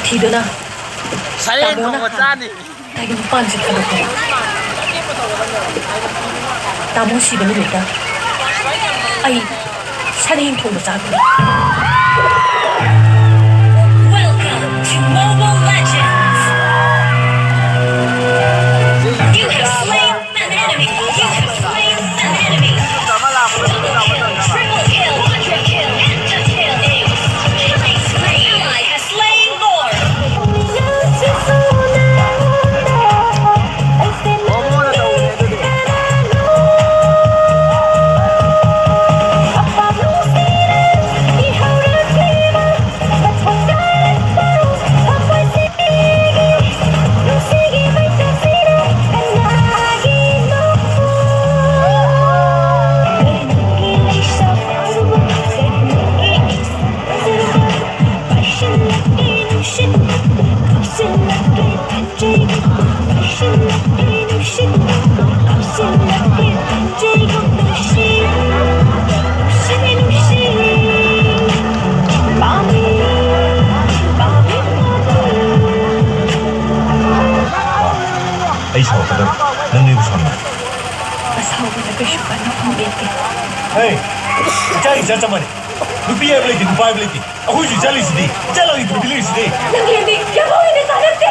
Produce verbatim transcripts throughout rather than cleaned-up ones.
ꯊꯤꯗꯨꯅ ꯁꯔꯦꯡ ꯇꯥꯃꯣꯅ ꯊꯣꯡꯕ ꯍꯥꯟꯅ ꯆꯥꯅꯤ꯫ ꯇꯥꯏꯕꯪꯄꯥꯟꯁꯦ ꯊꯥꯗꯣꯛꯄ꯫ ꯇꯥꯃꯣ ꯁꯤꯕ ꯅꯨꯃꯤꯠꯇ ꯑꯩ ꯁꯔꯦꯡ ꯊꯣꯡꯕ ꯆꯥꯒꯅꯤ꯫ Welcome to Mobile Legends. You have slain an enemy. You have slain an enemy. Double kill, triple kill, quadra kill, pentakill, ace. Killing spree. Ally has slain Lord. ꯑꯩ ꯁꯥꯎꯔꯛꯀꯗꯕ ꯅꯪ ꯑꯩꯕꯨ ꯁꯥꯎꯅꯤꯡꯉꯤ꯫ ꯑꯁꯥꯎꯕꯗ ꯀꯩꯁꯨ ꯀꯥꯟꯅꯐꯝ ꯂꯩꯇꯦ꯫ ꯍꯦ, ꯏꯆꯥ ꯏꯆꯥ ꯆꯞ ꯃꯥꯟꯅꯩ꯫ ꯅꯨꯄꯤ ꯍꯥꯏꯕ ꯂꯩꯇꯦ, ꯅꯨꯄꯥ ꯍꯥꯏꯕ ꯂꯩꯇꯦ꯫ ꯑꯩꯈꯣꯏꯁꯨ ꯏꯆꯥ ꯂꯩꯁꯤꯗꯤ, ꯏꯆꯥ ꯂꯥꯡꯒꯤ ꯅꯨꯄꯤ ꯂꯩꯔꯤꯁꯤꯗꯤ꯫ ꯅꯪꯒꯤ ꯍꯦꯟꯕꯤ ꯌꯥꯝ ꯍꯧꯋꯤꯅꯦ, ꯇꯥꯟꯅꯗꯦ꯫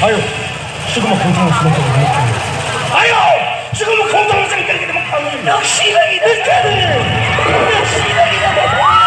ꯍꯥꯏꯌꯨ꯫ ꯁꯤꯒꯨꯝꯕ ꯈꯣꯡꯊꯥꯡ ꯑꯁꯤꯃ ꯀꯔꯤꯒꯤꯗꯃꯛ ꯊꯥꯡꯉꯤ? ꯍꯥꯏꯌꯨ꯫ ꯁꯤꯒꯨꯝꯕ ꯈꯣꯡꯊꯥꯡ ꯑꯁꯤ ꯀꯔꯤꯒꯤꯗꯃꯛ ꯊꯥꯡꯉꯤ? ꯅꯨꯡꯁꯤꯕꯒꯤꯗꯃꯛ꯫ ꯅꯨꯡꯁꯤꯕꯒꯤꯗꯃꯛ꯫